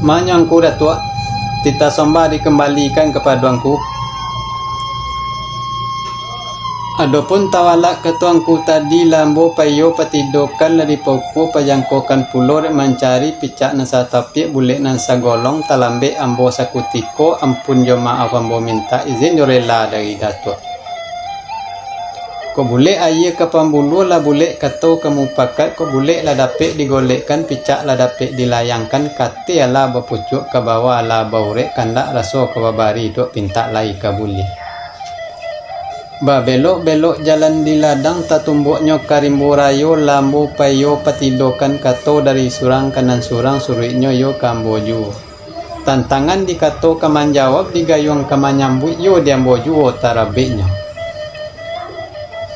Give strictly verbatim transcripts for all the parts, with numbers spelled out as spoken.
Manyo angku Datuak, titah sombah dikambalikan kapado angku. Adopun tawalak ka tuangku tadi, lah ambo paiyo patidokan, lah dipauko pajangkokan pulo dek mancari picak nan satapiak, bulek nan sagolong, talambek ambo sakutiko, ampun jo maaf ambo mintak, izin jo rela dari Datuak. Kok bulek aia ka pambuluah, lah bulek kato ka mupakat, kok bulek lah dapek digolekkan, picak lah dapek dilayangkan, kateh alah bapucuak ka bawah, alah baurek kandak raso ka babari, dok pintak lai ka buliah. Babelok-belok jalan di ladang, tatumbuaknyo ka rimbo rayo, lah ambo paiyo patidokan kato dari surang ka nan surang, suruiknyo iyo ka ambo juo. Tantangan di kato ka manjawab, di gayuang ka manyambuik, iyo di ambo juo tarabeknyo.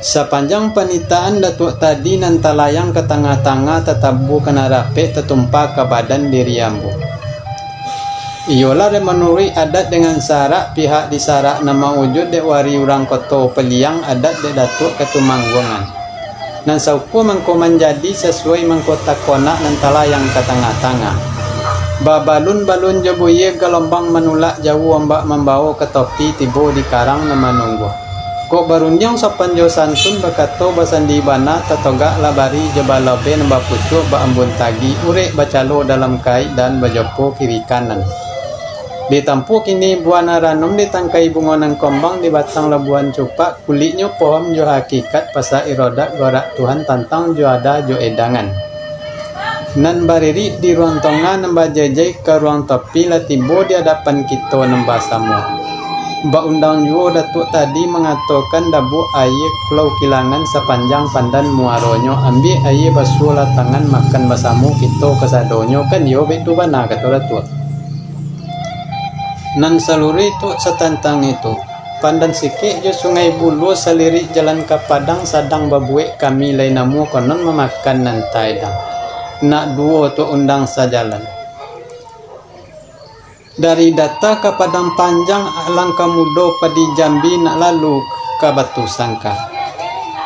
Sapanjang panitahan Datuak tadi nan talayang ka tangah-tangah, tatabua ka nan rapek, tatumpa ka badan diri ambo. Iyolah dek manuruik adat dengan sarak, pihak di sarak nan maujuik dek wari urang Koto Peliang, adat dek Datuak Katumangguangan. Nan saukua mangko manjadi, sasuai mangko takonak, nan talayang ka tangah-tangah. Babalun-balun jo buya, galombang manulak jauah, ombak mambawo ka topi, tibo di karang nan manungguah. Kok barundiang sopan jo santun, bakato basandi bana, tatogak lah bari jo balabeh, nan bapucuak baambun tagi, urek bacalo dalam kaik, dan bajopo kiri kanan. Ditampuak kini buah nan ranum, ditangkai bungo nan kombang, di batang labuhan cupak, kuliknyo pohon jo hakikat, pasak irodat gorak Tuhan, tantang jo ada jo edangan. Nan baririk di ruang tongah, nan bajejai ka ruang topi, lah tibo di adapan kito nan basamo. Baundang juo Datuak tadi mangatokan, dabuak aia Pulau Kilangan sapanjang pandan muaronyo, ambiak aia basuahlah tangan, makan basamo kito kasadonyo, kan iyo baitu bana kato Datuak. Nan saluruih tu satantang itu, Pandan Sikek jo Sungai Buluah salirik jalan ka Padang, sadang babuek kami lai namuah, konon mamakan nan taedang. Nak duo tu undang sajalan. Dari Data ka Padang Panjang, alangkah mudo padi Jambi, nak lalu ka Batu Sangka.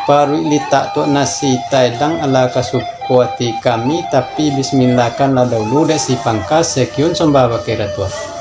Paruik litak tu nasi taedang, alah ka suko ati kami, tapi bismillahkanlah dahulu dek si pangkas, sekian sombah bakeh Datuak.